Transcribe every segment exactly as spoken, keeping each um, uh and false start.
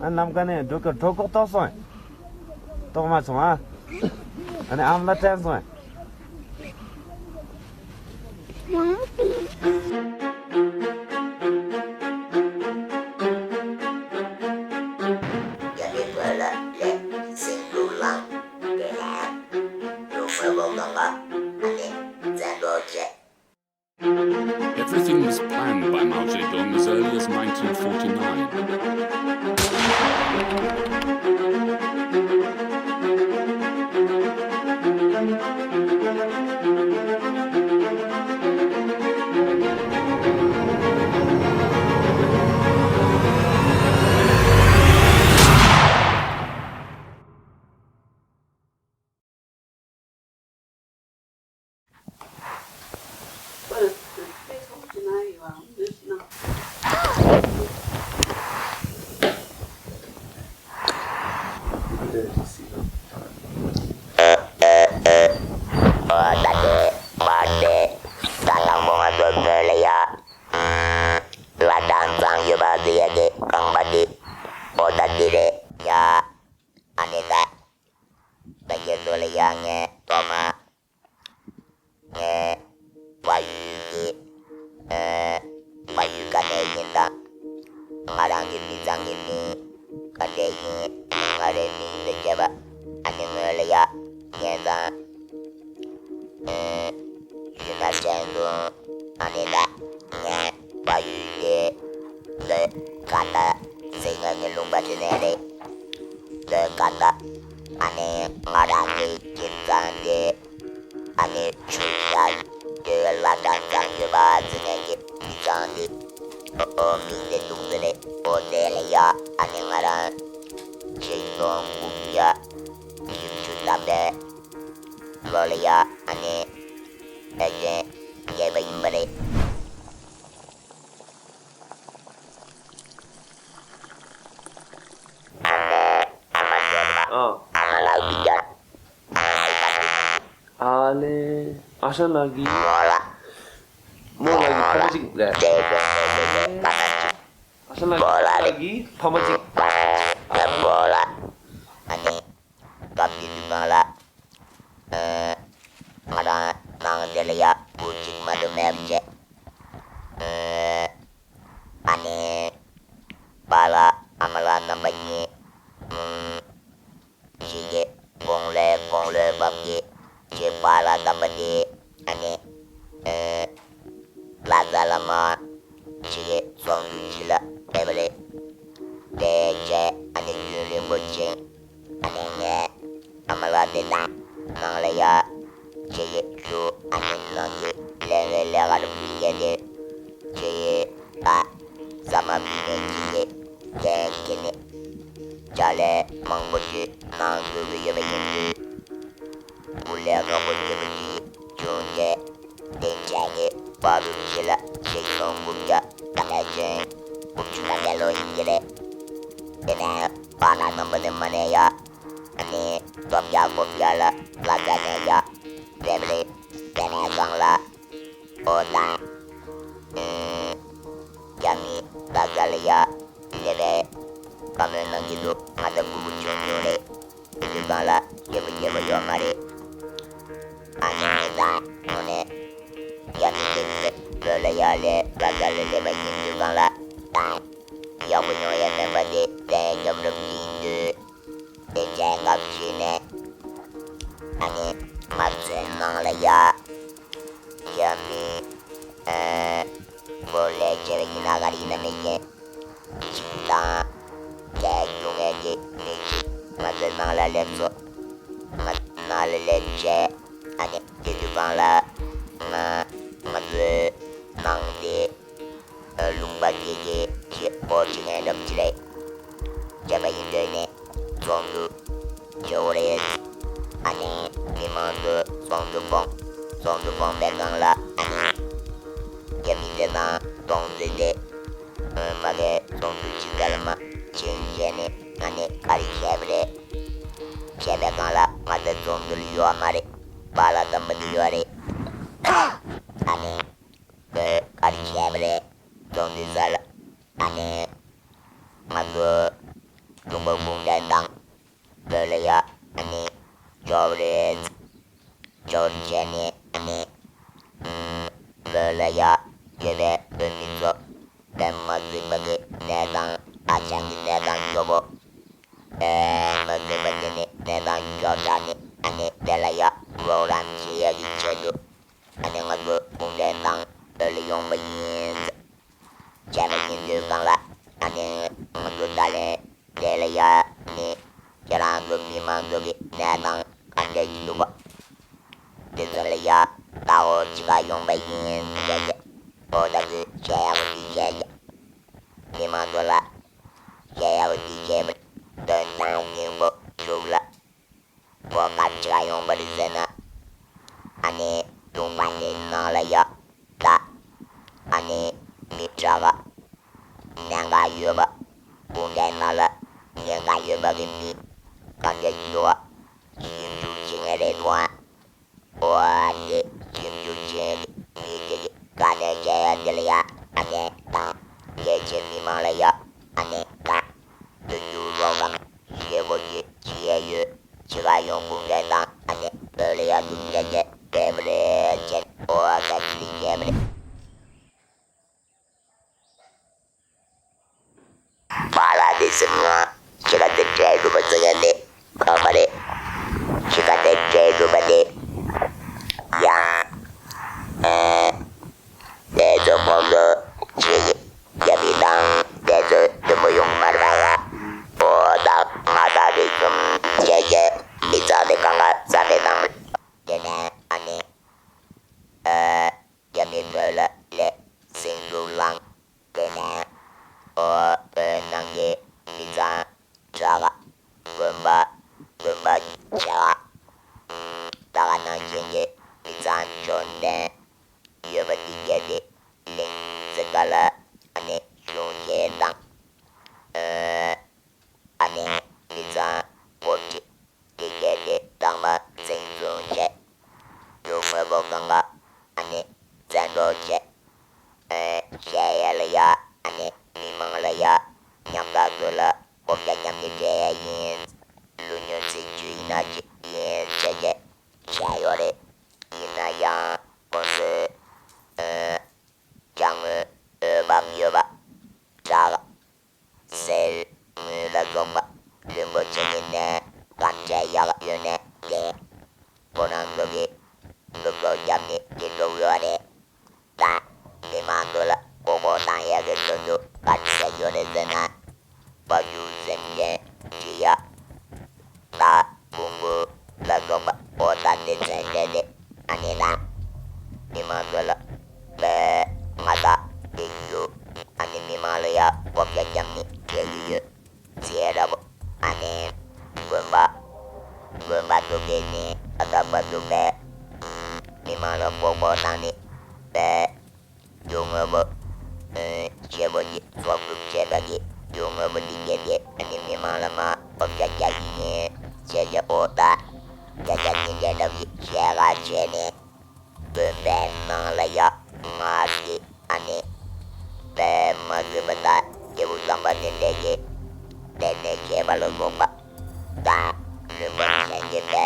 ཨ་ནམ་མཁའ་ནས་འགྲོ་གི་གྲོད་ཁོག་ལྟོགས་སོང་། ལྟོགས་མ་བྱུང་ཨ། ཨ་ནི་ཨམ་ལ་དྲན་སོང་། Everything was planned by Mao Zedong as early as nineteen forty-nine. ཨ་ནི་ད། ད་ཡིན་ནོ་ལ་ཡ་ངས་ཐོག་མ། ངས་བལ་ཡུལ་གྱི། ཨ། བལ་ཡུལ་ག་ནས་ཡིན་དང་། ང་རང་གི་མི་ཚང་གི་མིང་ག་འདྲས་ཡིན། ང་རའི་མིང་འདི་བརྗེད་པ། ཨ་ནི་སྔོན་ལ་ཡ་ངས་དང་། ཨ། ཡིན་ན་ཅན་དུ། ཨ་ནི་ད་ངས་བལ་ཡུལ་གྱི་ལོ་ག་ད་ཟེར་ན་ངའི་ལུང་པ་དེ་ནས་རེད། ལོ་ག་ད། ཨ་ནི་ང་རང་གི་ཁྱིམ་ཚང་དེ། ཨ་ནི་ཆུང་ཡ་དེ་ལ་འདྲ་འདྲ་ཡོད་པ་ཟེར་ནས་ངའི་ཁྱིམ་ཚང་དེ། ཨོ་ཨོ་མིང་དེ་འདུག་ཟེར་རེད། ཨོ་དེ་ལ་ཡ། ཨ་ནི་ང་རང་ཁྱིམ་ཚང་འགུམ་ཡ་ཉི་ཤུ་ཐམ་པའི་ལོ་ལ་ཡ། ཨ་ནི་ཨེ་ཅེ་རྒྱལ་པ་ཡིན་པ་རེད། ཨ། ཨ་ལེ། ཨ་ཤ་ལགས་ཀྱི། མོ་ལགས་ཀྱི་ཕ་མ་གཅིག་རེད། ཨ་ཤ་ལགས་ཀྱི་ཕ་མ་གཅིག། ཨ་ནི། སྐབས་དེ་དུས་སྒང་ལ། ཨ། ང་རང་ནང་དེ་ལ་ཡ་བུ་གཅིག་མ་གཏོགས་མེད་པ་བྱས། ཨ། ཨ་ནི། པཱ་ལགས་ཨ་མ་ལགས་རྣམ་པ་གཉིས། ཨ། གཅིག་གིས་དགུང་ལོའི་དགུང་ལོའི་བབ་ཀྱི་གཅིག་པཱ་ལགས་དམ་པ་དེ། ཨ་ནི། ཨ། ལྷ་རྩ་བླ་མ་གཅིག་གིས་ཚོགས་འདུ་གཅིག་ལ་ཕེབས་པ་རེད། དེ་རྗེས་ཨ་ནི་རྒྱུན་རིང་པོ་ཅིག་ཨ་ནི་ངས་ཨ་མ་ལགས་འདི་དང་ནང་ལ་ཡ་ཁྱེད་ཀྱི་ཁྱུ་ཨ་ནི་ནང་གི་ལས་ཀའི་ལས་ཀ་རུ་མི་སྐྱེལ་ཏེ། ཁྱེད་ཀྱི་ད་ཟ་མ་མི་ངན་གྱི་ལས་ཀའི་ཁྱེད་ནི་ཅ་ལས་མང་པོ་ཞིག་གནང་དགོས་ཀྱི་ཡོད་པ་ཡིན་དུས། སྐུ་ལས་དགའ་པོ་རྒྱལ་པོ་ཡིས་བྱུང་རྗེས། དེ་རྗེས་ཀྱི་བར་དུ་ཁྱེད་ལ་ཆེད་སོང་དགུ་བརྒྱ་དང་ལྔ་བཅུ་དགུ་བཅུ་ལྔ་བརྒྱ་ལོ་ཡིན་གྱི་རེད། དེ་ནས་བར་ན་རྣམ་པ་ནི་མ་ནས་ཡ། ཨ་ནི་སྟོང་བརྒྱ་དགུ་བརྒྱ་ལ་ལ་རྒྱ་ནས་ཡ། རེད་པ་རེད། དེ་ནས་གང་ལ། ཨོ་དང་། ཨེ། རྒྱ་མི་ལ་རྒྱ་ལ་ཡ། ལས་པའི་བཀའ་མོལ་གནང་གི་འདུག་ང་ད་སྒུག་སྒུག་བྱུང་བྱུང་རེད། དེ་དུས་སྒང་ལ་རྒྱལ་པོ་རྒྱལ་པོ་ཡོད་མ་རེད། ཨ་ནི་ངས་ད་དངོས་གནས་རྒྱ་མི་དེ་ཚོས་བོད་ལ་ཡར་ལས་ལ་རྒྱ་ལ་སླེབས་པ་ཡིན་དུས་སྒང་ལ་ད་ཡག་པོ་ཡོང་ཡ་མེད་པ་དེ་དེ་རྒྱབ་རབས་ཡིན་དུས། དེ་རྗེས་སྐབས་ཤིག་ནས་ཨ་ནི་ང་ཚོའི་ནང་ལ་ཡ་རྒྱ་མི་ཨ་བོད་ལས་བྱེད་པ་ཡིན་ན་ག་རེ་ཡིན་ན་མེད་མཁན་གཅིག་དང་། དེ་རྒྱུ་ངན་གྱི་མི་གཅིག་ང་ཚོའི་ནང་ལ་སླེབས་སོང་། ང་ནང་ལ་སླེབས་རྗེས་ཨ་ནི་དེ་དུས་སྒང་ལ་ང་ང་ཚོའི་ནང་དེ། ལུང་པ་དེ་གའི་ཆེད་སྒོ་ཕྱེ་མཁན་རབ་ཅིག་རེད། རྒྱ་མི་ཡིན་དུས་ནས་ཚོགས་འདུ་བྱེད་འོ་རེད། ཨ་ནི་མི་མང་ཚོས་ཚོགས་འདུ་སྐོང་། ཚོགས་འདུ་སྐོང་པའི་སྒང་ལ་ཨ་ནི་རྒྱ་མི་དེ་དང་གདོང་འཛིན་ཏེ། མ་གིའི་ཚོགས་འདུ་ཕྱི་རྒྱལ་མ་ཕྱིན་རྗེས་ནས་ང་ནས་ག་རེ་བཤད་པ་རེད། བཤད་པའི་སྒང་ལ་ང་ཚོ་ཚོགས་འདུ་ལ་ཡོད་མ་རེད། པཱ་ལགས་དམ་པ་འདི་ཡོད་རེད། ཨ་ནི། བོད་ག་རེ་བྱས་པ་རེད། ཚོགས་འདུའི་ས་ལ་ཨ་ནི་ང་ཚོ་ ཨ་ལ་ཡ། ཡོད་པའི་བོད་མི་ཚོ་དེ་མ་གཟིགས་པ་གི་གནས་སྟངས། ཨ་ཅག་གི་གནས་སྟངས་མགྱོགས་པོ། ཨེ་མ་གཟིགས་པ་གི་ནི་གནས་སྟངས་མགྱོགས་དྲགས་ནི། ཨ་ནི་དེ་ལ་ཡ་རོགས་རམ་བྱེད་ཡ་གི་ཆེད་དུ། ཨ་ནི་ང་ཚོ་གུང་ཁྲན་ཏང་བོད་ལ་ཡོང་པ་ཡིན། བྱས་པ་ཡིན་དུས་སྒང་ལ། ཨ་ནི་ང་ཚོ་ད་ལན་དེ་ལ་ཡ་ནི་ཁྱེད་རང་ཚོ་མི་མང་ཚོ་གི་གནས་སྟངས་ག་འདྲ་ཞིག་འདུག་ག། དེ་ཚོ་ལ་ཡ་ད་འོ་ཅི་ག་ཡོང་པ་ཡིན་ཟེར་ཏེ། འོ་ད་གི་བྱས་ཡག་པོ་འདི་བྱས་ཏེ། མི་མང་ཚོ་ལ་བྱས་ཡག་པོ་འདི་བྱས་པ་དོན་དང་སྙིང་པོ་ཞུགས་ལ། གོ་སྐབས་ཅི་ག་ཡོང་པ་རེད་ཟེར་ན། ཨ་ནི་ཀྲུང་ཧྥ་ནི་ནང་ལ་ཡ་ད། ཨ་ནི་མི་དྲག་ག་གནད་འགག་ཡོད་པ། གུང་ཁྲན་ནང་ལ་གནད་འགག་ཡོད་པ་གི་མི་གང་འདྲ་ཡོད་པ་ཞིབ་འཇུག་བྱེད་མཁན་རེད་འདུག་ཨ། འོ་ཨ་ནི་ཞིབ་འཇུག་བྱེད་མི་དེ་གི་དཀའ་གནད་བྱས་ཡ་དེ་ལ་ཡ། ཨ་ནི་ད་རྒྱལ་སྤྱིའི་མི་མང་ལ་ཡ། ཨ་ནི་ད་དུ་འགྱུར་རོགས་དང་ཞེ་པོ་ཅིག་བྱེད་ཡ་ཡོད། ཅི་ག་ཡོང་གུང་ཁྲན་ཏང་ཨ་ནི་བོད་ལ་ཡ་འདུག་བྱས་བྱས་བསྡད་པ་རེད་ཅེས། འོ་ཨ་ད་ཅི་བྱས་པ་རེད། པཱ་ལགས་དེ་ཚོ་ང་ཅི་ག་དེ་འདྲ་འདུག་པ་ཚོ་ཡ་དེ་གོ་མ་རེད། ཅི་ག་དེ་འདྲ་འདུག་པ་དེ་ཡ། ཨེ། དེ་ཚོ་ཁོང་ཚོ་ཅི་ཡ་མི་དང་དེ་ཚོ་དུ་མོ་ཡོང་མ་ར་ཡ། འོ་ད་ང་ད་དེ་ཚོ་བྱས་བྱས་མི་ཚང་དེ་གང་ག་རྩ་མེད་བཏང་། དེ་ནས་ཨ་ནི། ཨེ། རྒྱ་མི་བོད་ལ་ལས་ཟིང་འཁྲུག་བསླངས། དེ་ནས་ཨོ་བོད་ནང་གི་མི་ཚང་དྲག་ག་དགོན་པ་དགོན་པ་ཆགས། ད་ག་ནང་བཞིན་གྱི་མི་ཚང་འབྱོར་ལྡན་ཡོད་པ་འདི་གལ་ཏེ་གླིང་ཚ་ག་ལ་ཨ་ནི་གཞུང་བཞེས་དང་། ཨ་ནི་མི་ཚང་སྒོར་ཁྲི་དེ་གལ་ཏེ་དང་པ་འཛིན་བཟུང་བྱས། ཡུལ་དངོས་པོ་གང་ག་ཨ་ནི་བཙན་འཕྲོག་བྱས། ཨེ་བྱས་ཡ་ལ་ཡ་ཨ་ནི་མི་མང་ལ་ཡ་ཉམ་ཐག་ཚོ་ལ་སྒོ་བརྒྱ་ཉམས་ཉེས་སྤྲད་ཡ་ཡིན། ལུས་ཉོན་སྲིད་བྱུས་ཡིན་ན་ཅི་ཡིན་བྱས་བྱས་བྱས་ཡོད་རེད། ཡིན་ན་ཡང་ཁོ་ཚོས་ཨེ་དྲག་དངུལ་འོས་འབབ་ཡོད་པ་དྲག་གཟེར་དངུལ་ལ་སོགས་པ་ལུས་པོ་ཆེ་ཉིད་ནས་གང་འདྲ་ཡག་ཡོད་ནས་བསྡད། ཁོ་རང་ཚོ་གིས་འདུ་ཚོགས་བརྒྱབ་ནས་སྒྲིག་འཛུགས་ཡོད་རེད། ད་མི་མང་ཚོ་ལ་མགོ་སྐོར་བཏང་ཡག་གི་ཚོགས་འདུ་ག་རེ་ཟེར་ཡོད་རེད་ཟེར་ན། བ་ཡུལ་སེམས་ཅན་འདྲི་ཡག་ད་བོང་བུ་ལ་སོགས་པ་འོ་ད་འདི་ཚན་རེད་དེ། ཨ་ནི་ད་མི་མང་ཚོ་ལ་ལས་ང་ད་འདི་ཡོད། ཨ་ནི་མི་མང་ལ་ཡ་སྒོ་བརྒྱ་བརྒྱབ་ནས་སྤྲད་ཀྱི་ཡོད་ཟེར་ར་བོ། ཨ་ནི་དགོན་པ་དགོན་པ་འདུག་གས་ནས་ཨ་ད་བ་འདུག་པས། མི་མང་ལ་མགོ་སྐོར་བཏང་ནས་པས། ཡུལ་དངོས་པོ་ཨེ་བྱེད་པོ་ཡི་ཚོགས་སྒྲུབ་བྱེད་པ་གི་ཡུལ་དངོས་པོ་འདི་གལ་ཏེ་ཨ་ནི་མི་མང་ལ་མ་ཨོ་བྱ་རྒྱ་ཡིན་ནས་བྱས་རྒྱ་ཨོ་ད་རྒྱ་རྒྱ་ཉིན་རྒྱ་འདྲ་བའི་བྱས་ག་བྱས་ནས་དགོན་པའི་ནང་ལ་ཡ་མ་སི་ཨ་ནི་པའི་མ་གི་པ་ད་སྐྱེ་བོ་བཟང་པ་དེ་འདྲས་ཀྱི་དེ་ནས་བྱས་པ་ལ་སོགས་པ་ད་ལུས་པ་ལྷན་གྱི་པའི་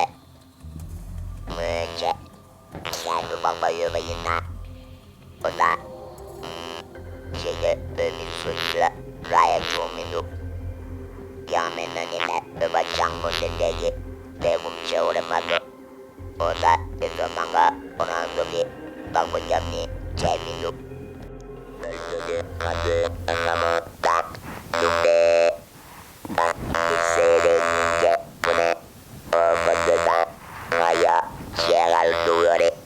མོས་བྱས་ཞལ་དུ་དཔག་པ་ཡོད་པ་ཡིན་ན། ཨོ་ད། ཞེས་བོད་མི་སུ་ཞིག་ལ་ར་ཡ་བྱུང་མི་འདུག་ཡང་མིན་ན་ནི་བོད་པ་ཅང་མོ་དེ་འདྲས་ཀྱི་ལས་ཁུངས་ཆེ་བོ་རེད་མ་གཏོགས། ཨོ་ད་དེ་ཚོ་གང་ག་ཁོ་རང་ཚོ་གི་བདག་པོ་རྒྱབ་ནས་བྱས་མི་འདུག་བོད་ཚོ་གི་ང་ཚོའི་སྔ་མོ་དང་ལུང་པའི་དང་དམིགས་བསལ་རེ་སྙིང་རྗེ་བོ་ནས་ཨོ་ཁོ་ཚོ་དང་ང་ཡ་ཞལ་ག་ལ་འདུག་ཡོད་རེད།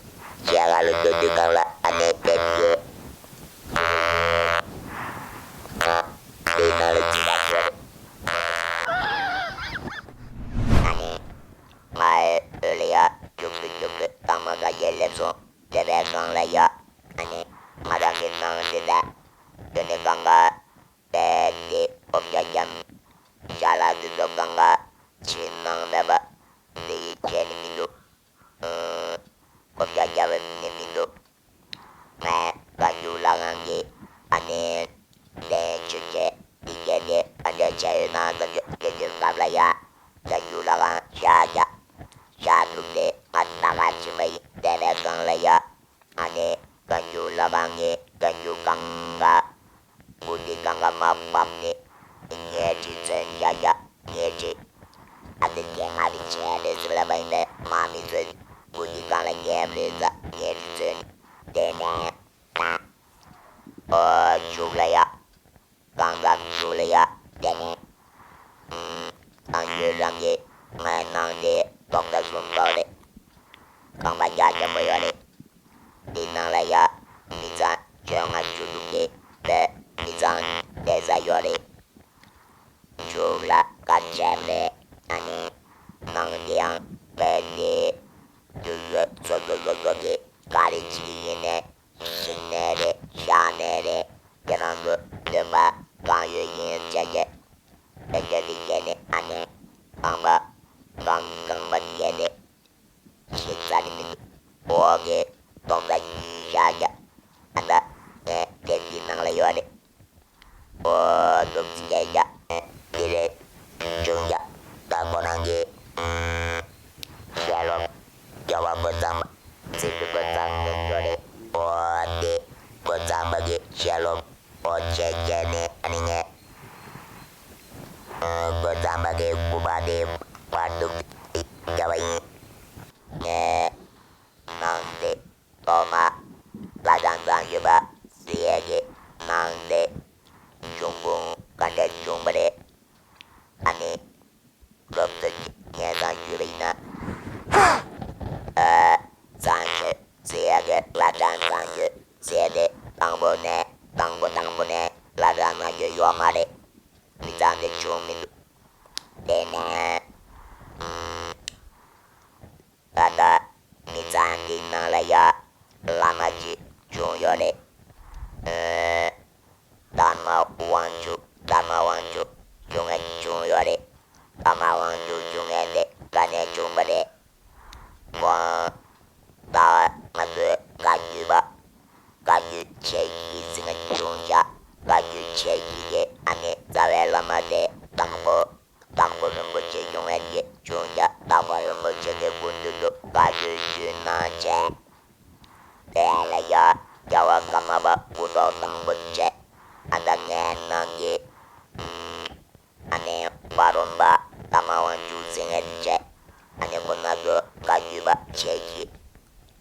རྒྱ་གར་ལ་སྡོད་དུས་སྒང་ལ་ཨ་ནེ་བསྡད་ཀྱི་ཡོད། ང་འདི་ནང་ལ་ཅི་ལ་ཟེར། ཨ་ནེ་ང་ཨེ་ཨོ་ལ་ཡ་རྒྱུག་ཏུ་རྒྱུག་ཏུ་དང་མ་ག་ཡེ་སླེབས་སོང་། དེ་བས་སང་ལ་ཡ་ཨ་ནེ་ང་རང་གི་ནང་འདི་ལ་སྡོད་ནས་སྒང་ག་བསྡད་དེ་ཨོ་བྱ་རྒྱམ་ཅ་ལག་འདི་ཚོ་སྒང་ག་ཕྱི་ནང་མེད་པ་འདི་ཡི་བྱས་ནི་མི་འདུག་ཨོ་བྱ་རྒྱ་བའི་མི་ནི་མི་འདུག་ངས་བཀའ་འགྱུར་ལྷ་ཁང་གི་ཨ་ནེ་ལས་ཆུ་ཆེ་འདི་བྱས་ཏེ་ཨ་འདྲ་བྱས་ཡོད་ན་བསམ་རྒྱུ་སྐད་ཆ་སྐབས་ལ་ཡ་བཀའ་འགྱུར་ལྷ་ཁང་བཞག་བཞག་བཞག་ཐུབ་སྟེ་ང་ད་ག་ཕྱིན་པ་ཡིན། དེ་བས་སང་ལ་ཡ་ཨ་ནེ་བཀའ་འགྱུར་ ལ་བ་ངའི་གན་རྒྱུ་གང་ག་མགོ་དེ་གང་ག་མ་བབ་ནས་ངའི་ཁྲི་ཚོན་བྱ་བྱ་ངའི་ཁྲི། ཨ་ཏི་དེ་ང་རི་ཆེ་རེ་ཟི་ལ་བ་ཡིན་པས་མ་མི་ཚོན་མགོ་དེ་གང་ལ་ངའི་རེ་ཟ་ངའི་ཁྲི་ཚོན་དེ་ནས་ཨོ་ཇུག་ལ་ཡ། གང་ཟག་ཞུགས་ལ་ཡ་དེ་ནས། ཨང་ཡོད་རང་གི་ངའི་ནང་དེ་ཐོག་ད་གསུམ་ཐོག་རེད། ཁང་པ་རྒྱ་ཆེན་པོ་ཡོད་རེད། དེ་ནང་ལ་ཡ་མི་ཚང་བཅོ་ལྔ་བཅུ་དྲུག་གི་བོད་མི་ཚང་བསྡད་ས་ཡོད་རེད། མཇུག་ལ་བཀའ་བཅད་རེད། ཨ་ནི་ནང་དེ་ཡང་བོད་དེ་དུས་ཡོད་སོ་སོ་སོ་སོ་གི་ག་རེ་བྱེད་ཀྱི་ཡིན་ནས། ཞིང་ནས་རེད། ཤག་ནས་རེད། དེ་རང་གི་འདོན་པ་གང་ཡོད་ཡིན་བྱས་བྱས། དེ་འདྲ་དེ་བྱས་ནས་ཨ་ནེ་ཁང་པ་གང་གང་པ་བྱས་ནས་ཞིག་ས་ནི་མི་འདུག་འོག་གི་སྟོང་ས་ཡིན་བཞག་བྱས། ཨ་ད་ངས་དེབ་འདི་ནང་ལ་ཡོད་རེད། ཨོ་སློབ་ཚན་བྱས་བྱས། དེ་རེད། བྱུང་བྱས། ད་ཁོ་རང་གི་ཞལ་སློབ། རྒྱལ་བ་རྒོད་ཚང་པ། ཚེ་འདི་རྒོད་ཚང་ནས་འགྲོ་རེད། ཨོ་དེ་རྒོད་ཚང་པ་གི་ཞལ་སློབ། ཨོ་བྱས་བྱས་ནས་ཨ་ནི་ངས། ཨོ་རྒོད་ཚང་པ་གི་སྐུ་པར་དེ་བར་དུ་བརྒྱབ་པ་ཡིན། ངས་ནང་དེ་ཐོག་མ་བླ་བྲང་གཙང་ཆོས་པ་ཟེར་ཡས་ཀྱི་ནང་དེ་འབྱུང་ཁུངས་ག་འདྲ་བྱུང་བ་རེད། ཨ་ནི། སློབ་གཙོ་གིས་ངས་གསང་ཞུས་པ་ཡིན་ན། ཨ། གཙང་ཆོས་ཟེར་ཡ་གི་བླ་བྲང་གཙང་ཆོས་ཟེར་དེ་དང་པོ་ནས་དང་པོ་དང་པོ་ནས་བླ་བྲང་གཙང་ཆོས་ཡོད་མ་རེད། མི་ཚང་དེ་བྱུང་མི་འདུག་དེ་ནས། ཨམ། ད་ལྟ་མི་ཚང་འདི་ནང་ལ་ཡ་བླ་མ་གཅིག་བྱུང་ཡོད་རེད། ཨ། དར་མ་དབང་ཕྱུག་དར་མ་དབང་ཕྱུག་བྱུང་ཡ་བྱུང་ཡོད་རེད། དར་མ་དབང་ཕྱུག་བྱུང་ཡ་དེ་ག་ནས་བྱུང་བ་རེད། ཁོང་ད་ང་ཚོའི་བཀའ་བརྒྱུད་པ། བཀའ་བརྒྱུད་ཆེ་བཞི་ཟེར་ན་བྱུང་བྱ། བཀའ་བརྒྱུད་ཆེ་བཞི་གི་ཨ་ནེ་རྩ་བའི་བླ་མ་དེ་དང་པོ། དྭགས་པོ་རིན་པོ་ཆེ་བྱུང་བའི་རྗེས་བྱུང་བྱ། དྭགས་པོ་རིན་པོ་ཆེ་གི་སྐུ་མདུན་དུ་བཀའ་བརྒྱུད་ཞུས་གནང་བྱས། དེ་ལ་ཡ་རྒྱལ་བ་ཀརྨ་པ་སྐུ་ཐོག་དང་པོ་བྱས། ཨ་ད་ངའི་ནང་གི་ཨ་ནེ་བ་རོམ་པ་དར་མ་དབང་ཕྱུག་ཟེར་མཁན་བྱས། ཨ་ནེ་ཁོ་ན་ཚོ་བཀའ་བརྒྱུད་པ་ཆེ་བཞི།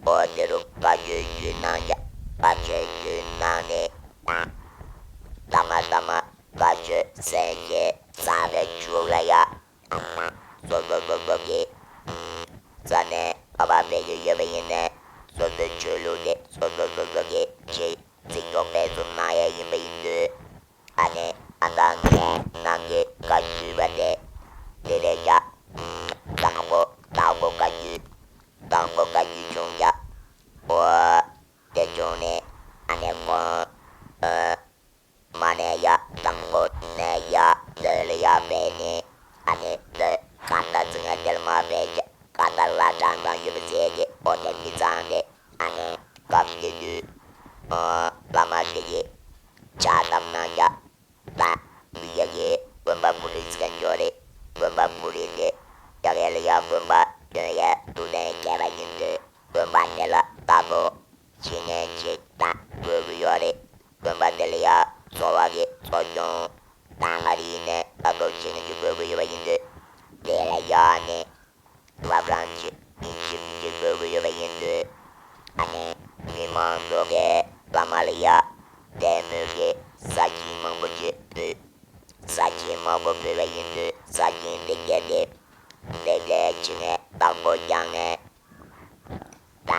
ཨོ་དེ་རུ་བཀའ་བརྒྱུད་ཞུས་གནང་བྱས། བཀའ་བརྒྱུད་ཞུས་གནང་ནས་ད་མ་ད་མ། བཀའ་ཆོས་གསན་བྱས་ཚར་བའི་མཇུག་ལ་ཡ། སོ་སོ་སོ་སོ་གི་ས་ནས་ཁ་པར་སྤེལ་རྒྱུ་ཡོད་པ་ཡིན་ནའི་སོ་སོའི་ཆོས་ལུགས་དེ་སོ་སོ་སོ་སོ་གི་ཆེད་རྩིས་འཇོག་སྤེལ་གསུམ་གནང་ཡས་ཡིན་པ་ཡིན་དུས། ཨ་ནི་ཨ་མདང་ངས་ནང་གི་བཀའ་བརྒྱུད་པ་དེ་དེ་རེད་ཡ། དང་པོ་དྭགས་པོ་བཀའ་བརྒྱུད། དྭགས་པོ་བཀའ་བརྒྱུད་བྱུང་ཡ། ཨོ། དེ་བྱུང་ནས་ཨ་ནི་ཁོང་། ཨ། མ་ནས་ཡ་དང་པོ་ནས་ཡ་སྟོད་ལ་ཡ་བས་ནི། ཨ་ནི་སྟོད་ག་ད་ཙི་ང་དེར་མ་བས་ཀྱི་ག་ད་བླ་བྲང་དང་ཡུལ་ཟེར་གྱི་ཨོ་དེ་མི་ཚང་དེ། ཨ་ནི་སྐབས་དེ་དུས་ཨོ་བླ་མ་དེ་གི་ཕྱག་བཏབ་གནང་ཡ། ད་མི་ཡ་གི་དགོན་པ་གུ་རི་ཟེར་མཁན་ཡོད་རེད། དགོན་པ་གུ་རི་དེ་ཡ་གི་ལ་ཡ་དགོན་པ་དོན་ཡ་དུ་ལེན་བྱས་པ་ཡིན་དུས་དགོན་པ་དེ་ལ་ད་ལོ་ཕྱི་ནས་ཅིག་ད་དགོས་ཀྱི་ཡོད་རེད། དགོན་པ་འདི་ལ་ཡ་འཚོ་བ་གི་གཙོ་སྐྱོང་ད་ང་རི་ནས་ད་ལྟོ་བྱེད་ཀྱི་དགོས་ཀྱི་ཡོད་པ་ཡིན་དུས། དེ་ལ་ཡ་ནི་བླ་བྲང་གི་མི་ཞིབ་ཀྱི་དགོས་ཀྱི་ཡོད་པ་ཡིན་དུས། ཨ་ནི་མི་མང་ཚོ་གིས་བླ་མ་ལ་ཡ་དད་མོས་ཀྱི་ས་ཆེན་མང་པོ་ཅིག་ཕུལ། ས་ཆེན་མང་པོ་ཕུལ་བ་ཡིན་དུས་ས་ཆེན་འདི་གས་དེ་འདི་གས་ཕྱི་ནས་བདག་པོ་རྒྱག་ནས་ད།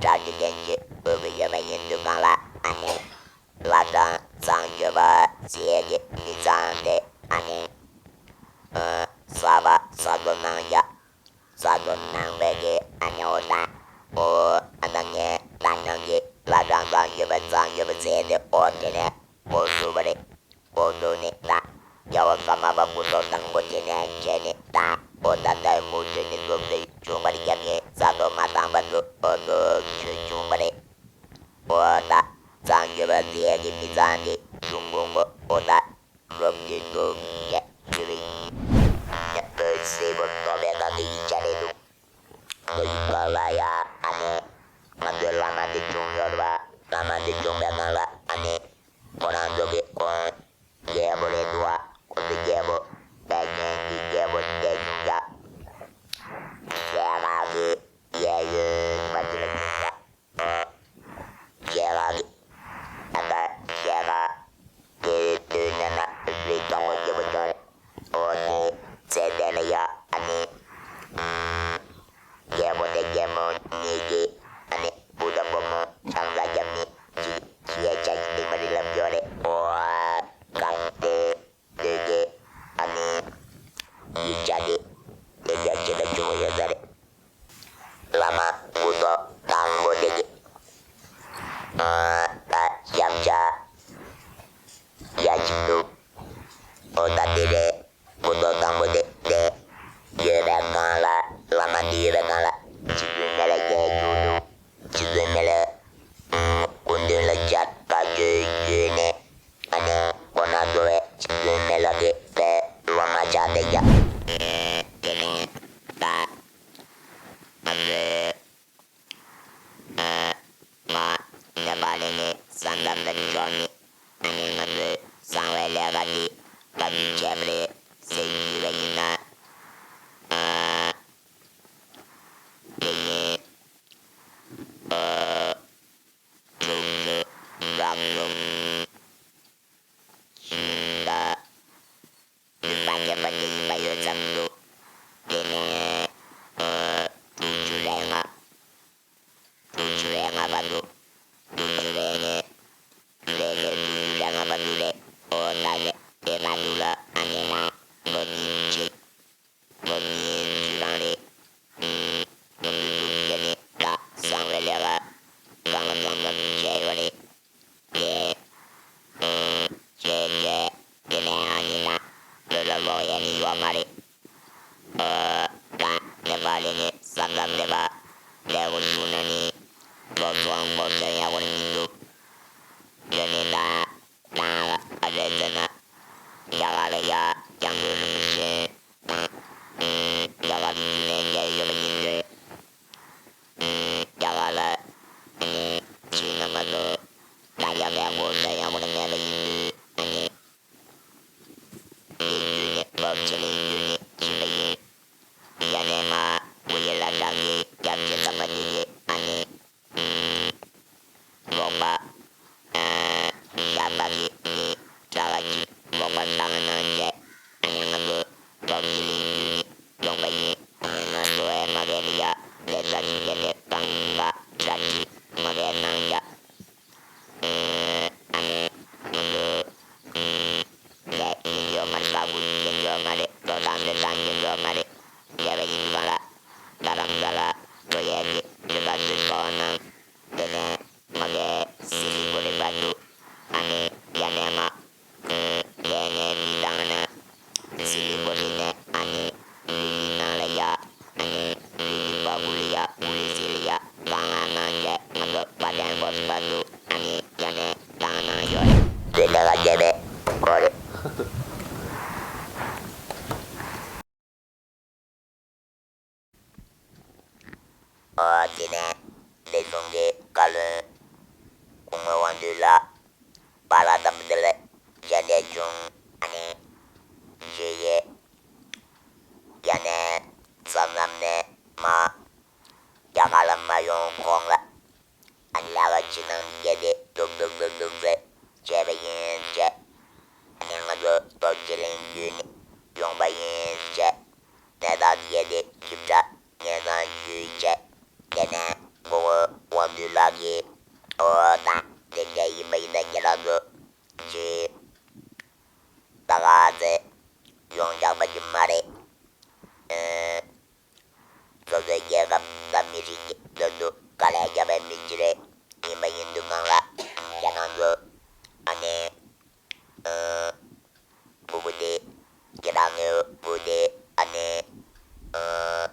གྲ་སྒྲིག་ལྡན་གྱི་དགོས་ཀྱི་ཡོད་པ་ཡིན་དུས་གང་ལ་ཨ་ནི། བླ་བྲང་གཙང་སྤྱོད་པ་ཟེར་གྱི་མི་ཚང་དེ་ཨ་ནི། ཨ། གསར་པ་གསར་གཏོད་གནང་ཡ། གསར་གཏོད་གནང་བའི་གི་ཨ་ནི་འོ་ད། ཨོ་ཨ་ད་ངས་ད་ནང་གི་བླ་བྲང་གཙང་སྤྱོད་པ་གཙང་སྤྱོད་པ་ཟེར་དེ་ཨོ་དེ་ནས་ཨོ་བཟོས་པ་རེད། ཨོ་ལོ་ནི་ད། རྒྱལ་བ་ཀརྨ་པ་སྐུ་ཐོག་དང་པོ་དེ་ནས་བྱས་ནས་ད། ཨོ་ད་ལྟའི་མུ་མཐུད་ནས་སློབ་གསོའི་བྱུང་བར་རྒྱབ་ནས་ས་ཐོག་མ་དང་པ་ཚོ་ཨོ་ལོ་ཆོས་བྱུང་བ་རེད། ཨོ་ད། གཙང་སྤྱོད་པ་ཟེར་ཡས་ཀྱི་མི་ཚང་དེ་གཞུང་གོང་གོ་ཨོ་ད། སློབ་གསོའི་འགྲོ་བཞིན་ཞུ་བའི་ཡིན། ཡ་ཨོ་སེ་བོ་ཏོ་བའི་ག་གི་ཡིག་ཆ་རེད་འདུག་ཨོ་ཡིག་པ་ལ་ཡ་ཨ་ནེ། ང་ཚོའི་བླ་མ་དེ་བྱུང་ཡོད་རེད་པ། བླ་མ་འདི་བྱུང་བའི་སྒང་ལ་ཨ་ནི་ཁོ་རང་ཚོ་གི་ཁོང་རྒྱལ་པོ་རེད་འདུག་བ། ཁོ་ཚོ་རྒྱལ་པོ་བས་ཉན་གྱི་རྒྱལ་པོ་འདི་བྱུང་ཡ། རྒྱལ་ཁབ་ཀྱི་རྒྱལ་ཡུལ་མ་འདི་ལ་བྱུང་ཡ། རྒྱལ་ཁབ་ཀྱི་ཨ་ད་རྒྱལ་ཁབ་དེ་དུས་ནས་ན་རི་སྟོང་པོ་སྐྱིད་པོ་བྱུང་རེད། འོ་དེ་ཚེ་དེ་ལ་ཡ་ཨ་ནི། རྒྱལ་པོ་དང་རྒྱལ་མོ་གཉིས་ཀྱིས་ཨ་ནི་བུ་དང་བུ་མོ་ཆང་ས་རྒྱབ་ནི་ཅིག་ཅི་ཡ་ཅག་གི་སྟེང་མ་རི་ལབ་ཡོད་རེད། འོ་གང་དེ་དུས་ཀྱི་ཨ་ནི་ཡིག་ཆ་དེ་དེ་ཡ་ཅི་ལ་བྱུང་བ་ཡོད་ས་རེད། བླ་མ་སྐུ་ཐོག་དང་པོ་དེ་གི་ཨ་ད་ཡབ་ཆ་ཡ་གཅིག་འདུག་འོ་ད་དེ་རེད། སྐུ་ཐོག་དང་པོ་དེ་དེ་ཡོད་པའི་སྒང་ལ་བླ་མ་དེ་ཡོད་པའི་སྒང་ལ་རྗེ་བཙུན་མི་ལ་རྒྱལ་བཞུགས་འདུག་རྗེ་བཙུན་མི་ལ་སྐུ་མདུན་ལ་མཇལ་བཀའ་བརྒྱུད་བརྒྱུད་ནས་ཨ་ནི་ཁོ་ན་འགྲོ་བའི་རྗེ་བཙུན་མི་ལ་གི་དཔལ་རོ་མ་ཆགས་དེ་རྒྱ་དེ་ནས་ད་ང་ཚོའི་ང་ནེ་པ་ལི་ནས་ས་མཚམས་ལ་འགྲོ་ནི། ཨ་ནི་ང་ཚོའི་གསང་བའི་ལས་ཀ་འདི་བཀའ་བརྒྱུད་བྱས་པ་རེད་ཟེར་གྱི་ཡོད་པ་ཡིན་ན། ཨ་དེ་ནི་ཨ་རུང་རུང་རང་རུང་ཞིང་ལ་ལུང་པ་འདྲ་པོ་འདི་ཡིན་པ་ཡོད་ཙམ་དུ། དེ་ནས་ཨ་དྲུག་ཅུ་རེ་ལྔ། དྲུག་ཅུ་རེ་ལྔ་བར་དུ། དྲུག་ཅུ་རེ་ལྔ། དྲུག་ཅུ་རེ་ལྔ་བར་དུ་རེད། འོ་ན་ནི་དེ་མ་འདུག་ལ་ཨ་ནི་མ་ལོ་གཉིས་ཅིག་ལོ་གཉིས་ཅིག་རང་རེད། ཨུམ། ལོ་གཉིས་ཅིག་ནི་ད་གསང་བའི་ལས་ཀ་གང་ལ་གང་འཚམ་བྱས་ཡོད་རེད། དེ་ཨུམ། བྱས་རྗེས་དེ་ནས་ཨ་ནི་ན་ལོ་ལ་ལོག་ཡ་ནི་ཡོད་མ་རེད། ཨ་ད་ནེ་པ་ལི་ནི་ས་མཚམས་དེ་བ་ལས་འགོ་བཙུགས་ན་ནི་ལོ་ཚོང་འགོ་ཚོང་ཡག་པོ་ནི་མི་འདུག་ཡོད་ནི་ད་ད་ཨ་རེ་ཟེར་ན་རྒྱ་གར་ལ་ཡ་སྐྱབས་མགོན་རིན་པོ་ཆེ་དང་ཨུམ་རྒྱ་གར་ནས་མཇལ་ཡོད་པ་ཡིན་ཟེར། ཨུམ་རྒྱ་གར་ལ་ཨ་ནི་ཕྱིན་ན་ང་ཚོ་ད་རྒྱ་གར་འགོ་ཚོང་ཡག་པོ་ནི་མེད་པ་ཡིན་ཟེར། ཨ་ནི། གླིང་བརྒྱུད་ནས་སློབ་ཆེན་གླིང་བརྒྱུད་ནས་ཕྱིན་པ་ཡིན། ཡ་ནས་མ་བུ་ཡི་བླ་བྲང་གི་སྐྱབས་རྗེ་ཟམ་པ་གཉིས་ཀྱིས་ཨ་ནི་ཨུམ་ལོག་པ་ཨ་འཇམ་དཔལ་གྱི་ནི་གྲྭ་པ་གཅིག་ལོག་པ་བཏང་གནང་བྱས་ཨ་ནི་ང་ཚོ་སློབ་ཆེན་གླིང་བརྒྱུད་ནས་ཡོང་པ་ཡིན། ཨ་ནི་ང་ཚོ་ཨེ་མ་གས་ལ་ཡ་ལས་ས་ནི་བྱས་ནས་བཏང་པ་གྲྭ་གཅིག་མ་གས་གནང་བྱས། ཨ་ནི་ང་ཚོ་ཨ་ནི་ལས་ཡིན་ཡོད་མ་རེད། ལས་ཁུངས་ཡིན་ཡོད་མ་རེད། ལོ་ཐང་འདི་ཐང་ཡིན་ཡོད་མ་རེད། ལས་པ་ཡིན་གང་ལ་རྡ་རམ་ས་ལ་འགྲོ་ཡས་ཀྱི་རིན་པ་ཚུར་ཕོག་གནང་། དེ་ནས་མ་གའི་སི་ལི་གུ་རི་བར་དུ་ཨ་ནི་ཡ་ནས་མ་ལས་ནས་མི་བཏང་ན། སི་ལི་གུ་རི་ནས་ཨ་ནི་ལི་ལི་ནང་ལ་ཡ། ཨ་ནི་ལི་ལི་བ་གུ་ལི་ཡ་གུ་ལི་སི་ལི་ཡ་གང་ང་ནང་ལས་ང་ཚོ་བ་དན་གོ་སི་བ་འདུག་ཨ་ནི་ཡ་ནས་གང་ནང་ཡོད་རེད། དེ་ནས་ང་རྒྱལ་པའི་གོ་རེད། ཨོ་དེ་ནས་ལས་སོང་གི་བཀའ་བློན་སྐུ་ངོ་དབང་འདུས་ལགས་པཱ་ལགས་དམ་པ་འདི་ལ་མཇལ་འཕྲད་བྱུང་། ཨ་ནི་མཇལ་ཡས་ཡ་ནས་ས་མཚམས་ནས་མ་རྒྱ་གར་ལ་མ་ཡོང་གོང་ལ་ཨ་ནི་ལས་ཀ་ཅི་གནང་རྒྱལ་ཏེ་ལུག་ལུག་ལུག་ལུག་ཟེར་བྱས་པ་ཡིན་བྱས། ཨ་ནི་ང་ཚོ་སྟོབས་ཆེ་གླིང་བརྒྱུད་ནས་ཡོང་པ་ཡིན་བྱས། གནས་སྟངས་དེ་གལ་ཏེ་ཞིབ་ཕྲ་གནས་སྟངས་ཞུས་བྱས། དེ་ནས་མགོ་བོ་དབང་འདུས་ལགས་ཀྱིས་ཨོ་ད་དེ་འདྲ་ཡིན་པ་ཡིན་ན་ཁྱེད་རང་ཚོ་ཅིག་ད་ག་ཚོད་ཡོང་ཆོག་པ་ཅིག་མ་རེད། ཨེ། སོ་སོའི་རྒྱལ་ཁབ་དང་མི་རིགས་ཀྱི་དོན་དུ་དཀའ་ལས་བརྒྱབ་པའི་མི་ཅིག་རེད། ཡིན་པ་ཡིན་དུས་སྒང་ལ་ཁྱེད་རང་ཚོ་ཨ་ནི་ཨེ། ཕྲུ་གུ་དེ་ཁྱེད་རང་གི་བུ་དེ་ཨ་ནི་ཨེ།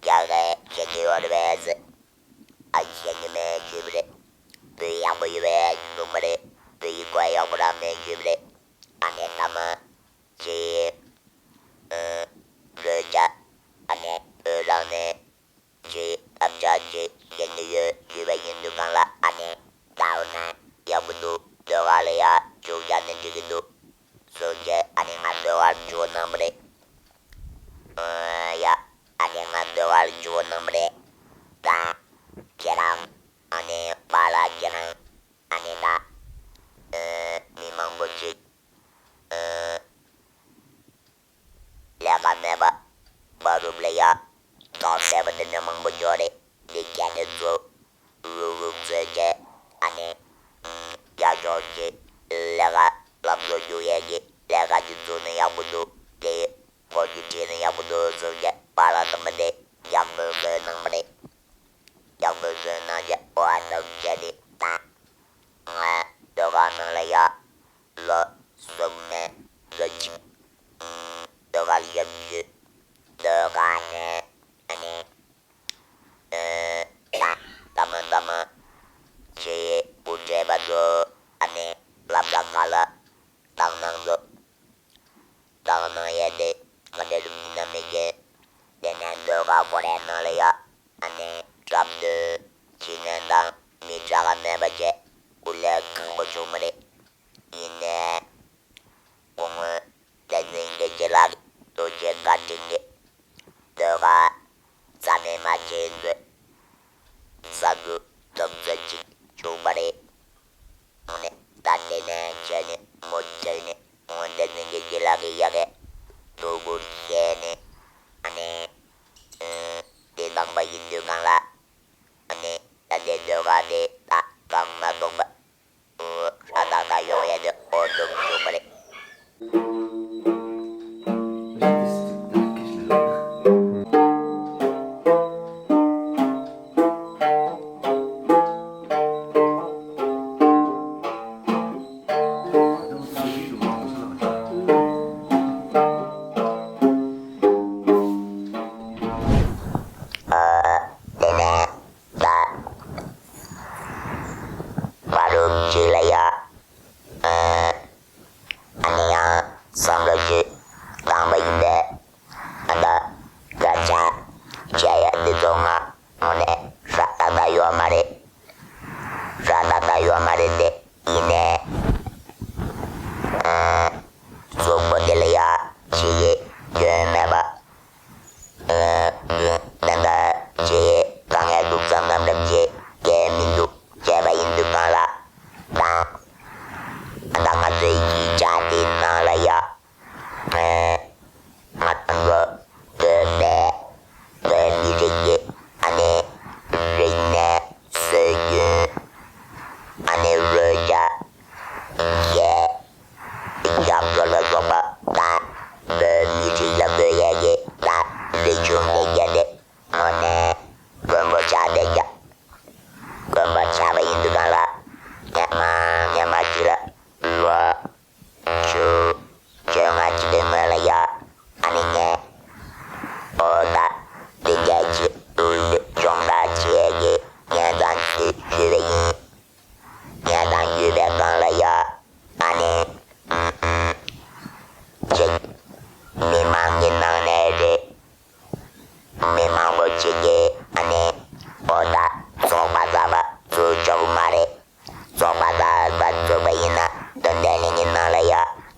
རྒྱ་གར་ཤེས་ཀྱི་ཡོད་རེད་པས་ཟེར། ཨ་ཡིས་ཤེས་ཀྱི་མེད་ཞུས་པ་རེད། བོད་ཡིག་ཡག་པོ་ཡོད་པས་གསུངས་པ་རེད། བོད་ཡིག་གོ་ཡག་པོ་རང་མེད་ཞུས་པ་རེད། ཨ་ནི་ཐ་མ་ཅིག་ཨ་ལོས་བྱ་ཨ་ནི་བོད་རང་ནས་ཅིག་ཐབས་ཆག་ཅིག་བྱེད་ཀྱི་ཡོད་ཞུས་པ་ཡིན་དུས་སྒང་ལ། པཱ་ལགས་ཁྱེད་རང་ཨ་ནི་ད་ཨེ་མི་མང་པོ་ཅིག་ཨེ་ལས་ཀ་མེད་པ་བར་རུབ་ལ་ཡ་ཐོག་སེ་བ་འདི་ནས་མང་པོ་འབྱོར་རེད། འདི་ཁྱེད་ནས་ཚོ་རུབ་རུབ་ཚོས་བྱས་ཨ་ནི་ཡ་ཅོག་ཅིག་ལས་ཀ་ལམ་བཟོ་རྒྱུ་ཡས་ཀྱི་ལས་ཀ་ཅིག་བཙུགས་ན་ཡག་པོ་འདུག་དེ་ཁོ་ཅིག་བྲིས་ན་ཡག་པོ་འདུག་གསུངས་བྱས་པཱ་ལགས་ཚང་མ་དེ་ཡག་པོ་བཟོས་གནང་བ་རེད། ཡག་པོ་བཟོས་གནང་བྱས་ཨོ་ཨ་ནང་བྱས་ཏེ་ད་ང་ཟློས་གར་ནང་ལ་ཡ་ལོ་གསུམ་ནས་ལོ་གཅིག་ཟློས་གར་ལ་ཡ་མི་ཡོད། ཟློས་གར་ནས་ཨ་ནི་ཨེ་ད་ད་མ་ད་མ་ཅེ་ཡེ་བུ་བྲེ་བ་ཚོ་ཨ་ནི་ལབ་ད་ག་ལ་དང་ནང་ཚོ། དང་ནང་ཡས་དེ་ང་འདྲ་རུ་མི་ན་མི་རྒན། དེ་ནས་ཟློས་གར་ཁོ་རའི་ནང་ལ་ཡ་ཨ་ནི་རབ་ཏུ་ཅི་ནས་དང་མི་དྲག་ག་མེད་པ་བྱས་སྐུ་ལས་ཁང་པོ་བྱུང་མ་རེད། ཡིན་ནས་སྐུ་ངོ་བསྟན་འཛིན་དགེ་རྒྱལ་ལགས་ཀྱི་ཐུགས་རྗེ་བཀའ་དྲིན་གྱིས་ཟློས་གར་རྩ་མེད་མ་བྱས་མཛོད་ས་འདུ་ཐོབ་ཚོད་ཅིག་བྱུང་བ་རེད། ནས་ད་དེ་ནས་བྱས་ནས་མོ་བྱས་ནས་མོ་དེ་ནས་ཀྱི་ཀྱི་ལག་གི་ཡ་གི་དུ་གུར་བྱས་ནས་ཨ་ནི་དེ་དང་པ་ཡིན་དུས་གང་ལ་ཨ་ནི་ད་དེ་ཟློས་གར་དེ་ད་གང་མ་གཏོགས་པ་ཧྲ་ཏག་ཏག་ཡོང་ཡ་དེ་ཨོ་ཐུབ་བྱུང་བ་རེད། ཨ་དེ་ནས་ད་བར་རུ་གཅིག་ལ་ཡ། ཨ་ནི་ཡང་བསམ་བློ་ཞིག་བཏང་བ་ཡིན་པས། ཨ་ད་སྐད་ཆ་བཤད་ཡ་འདི་ཚོ་ང་དངོས་གནས་ཧྲ་ཏག་ཏག་ཡོད་མ་རེད། ཧྲ་ཏག་ཏག་ཡོད་མ་རེད་དེ་ཡིན་ནས། ཨ་གཟུགས་པོ་འདི་ལ་ཡ་ཅི་ཡི་སྐྱོན་མེད་པ། ཨ་ད་ད་ཅི་ཡི་གང་ཡ་འདུག་བསམ་ནམ་རབ་ཅི་སྐད་མི་འདུག་བྱས་པ་ཡིན་དུས་གང་ལ་དང་། ད་ང་ཚོའི་གི་ཇ་དེའི་ནང་ལ་ཡ། ང་དང་པོ་བོད་པའི་བོད་མི་རིགས་ཀྱི་ཨ་ནི་རིག་གནས་སྲོལ་རྒྱུན་ཨ་ནི་རོལ་ཆ་རྒྱལ་རྒྱལ་འགྲོ་ལ་སོགས་པ་ད་བོད་མི་རིགས་ལ་དགོས་ཡས་ཀྱི་ད་རིག་གཞུང་དེ་རྒྱལ་དེ་དངོས་གནས་དཀོན་པོ་ཆགས་བསྡད་ཀྱང་དཀོན་པོ་ཆགས་པ་ཡིན་དུས་གང་ལ་སྔ་མ་སྔ་མ་ཅིག་ལ་ལོ་བཅུ་བཅོ་ལྔ་ཅིག་གི་སྔོན་ལ་ཡ་ཨ་ནི་ངས་ཨོ་ད་དེ་འདྲ་ཅིག་སྦྱོང་བརྡར་བྱེད་ཀྱི་ངས་དང་ཅིག་ཞུས་པ་ཡིན། ངས་དང་ཞུས་པའི་སྒང་ལ་ཡ་ཨ་ནི་ཅིག་མི་མང་གི་ནང་ནས་རེད། མི་མང་པོ་ཅིག་གིས་ཨ་ནི་ཨོ་ད་ཚོགས་པ་གསར་པ་བཙུགས་ཆོག་གི་མ་རེད། ཚོགས་པ་གསར་པ་བཙུགས་པ་ཡིན་ན་དོན་ལྡན་གླིང་གི་ནང་ལ་ཡ་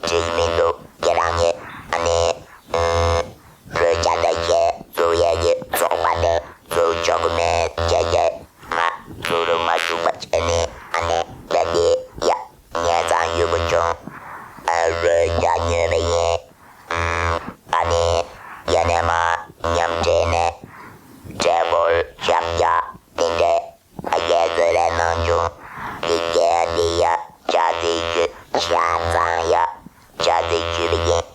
འགྲིག་མི་འདུག་ཁྱེད་རང་གིས་ཨ་ནི་ཨུམ་རོལ་ཆ་དང་ཁྱེད་བཙུགས་ཡས་ཀྱི་ཚོགས་པ་དེ་བཙུགས་ཆོག་གི་མེད་བྱས་བྱས་ང་བཙུགས་རུ་མ་བཅུག་པ་བྱས་ནས་ཨ་ནི་ད་འདི་ཡ་ངས་ཚང་ཡུལ་པོ་བྱུང་། ཨ་རོལ་ཆ་ཉོས་པ་ཡིན། ཨ་ནི་ཡ་ནས་མ་མཉམ་འབྲེལ་ནས་འབྲས་བུ་ཞབས་རྒྱ་དེ་འདྲས་ཨ་རྒྱལ་བཟོས་ལས་ནང་བྱུང་། དེ་རྒྱལ་དེ་ཡ་ཇ་རྩི་རྒྱུ་ཤ་ཚང་ཡ་ཇ་རྩི་རྒྱུ་བ་ཡིན།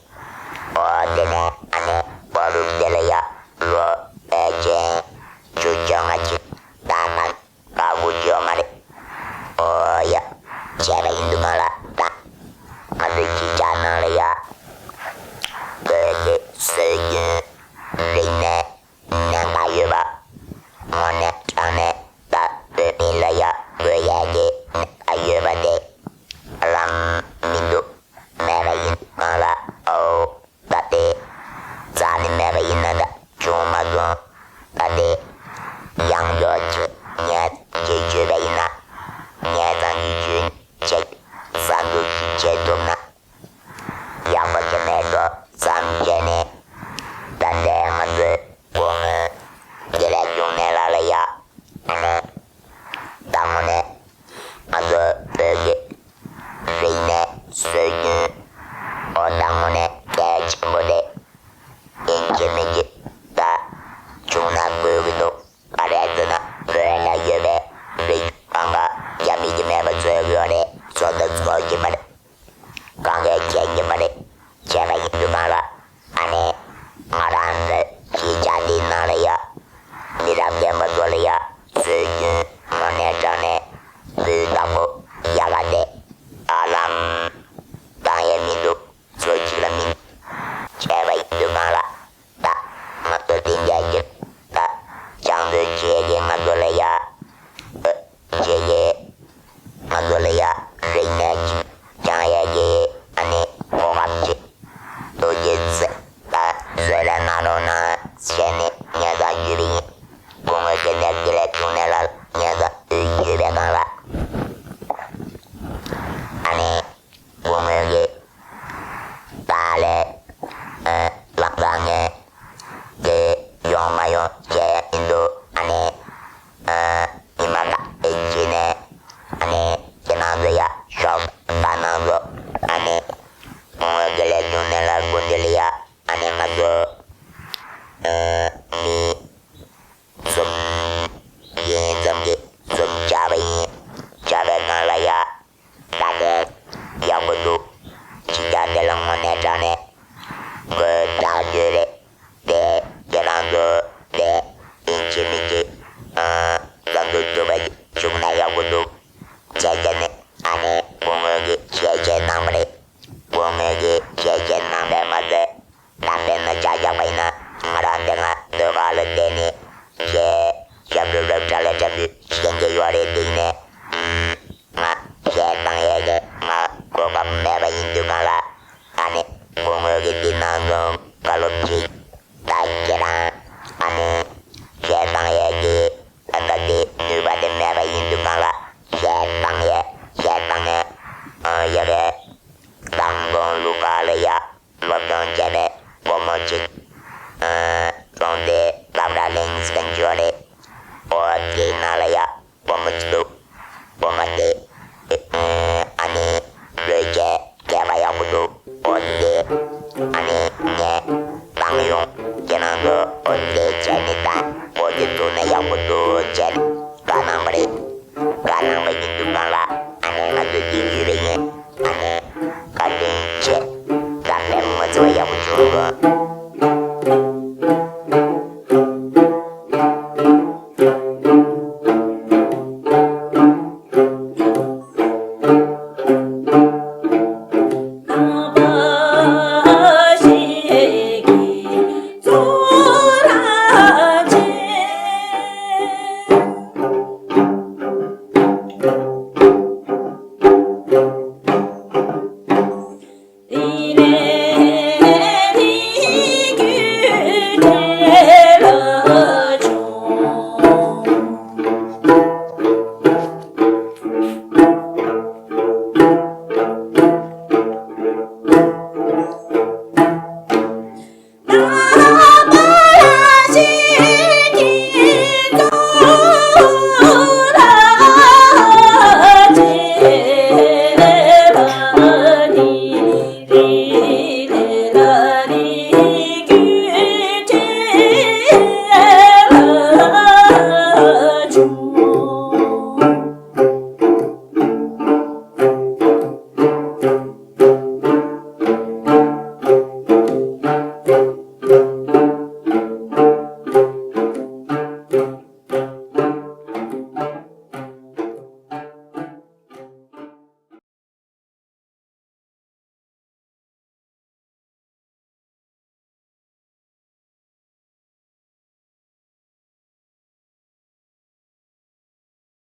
ཨོ་དེ་ནས་ཨ་ནི་བ་རུབ་དེ་ལ་ཡ་ལོ་ཨེ་ཅན་བཅུ་བཅོ་ལྔ་ཅིག་ད་ནང་ཀ་གུ་ཅོ་མ་རེད། ད་ནི་མི་ཡིན་ཏེ།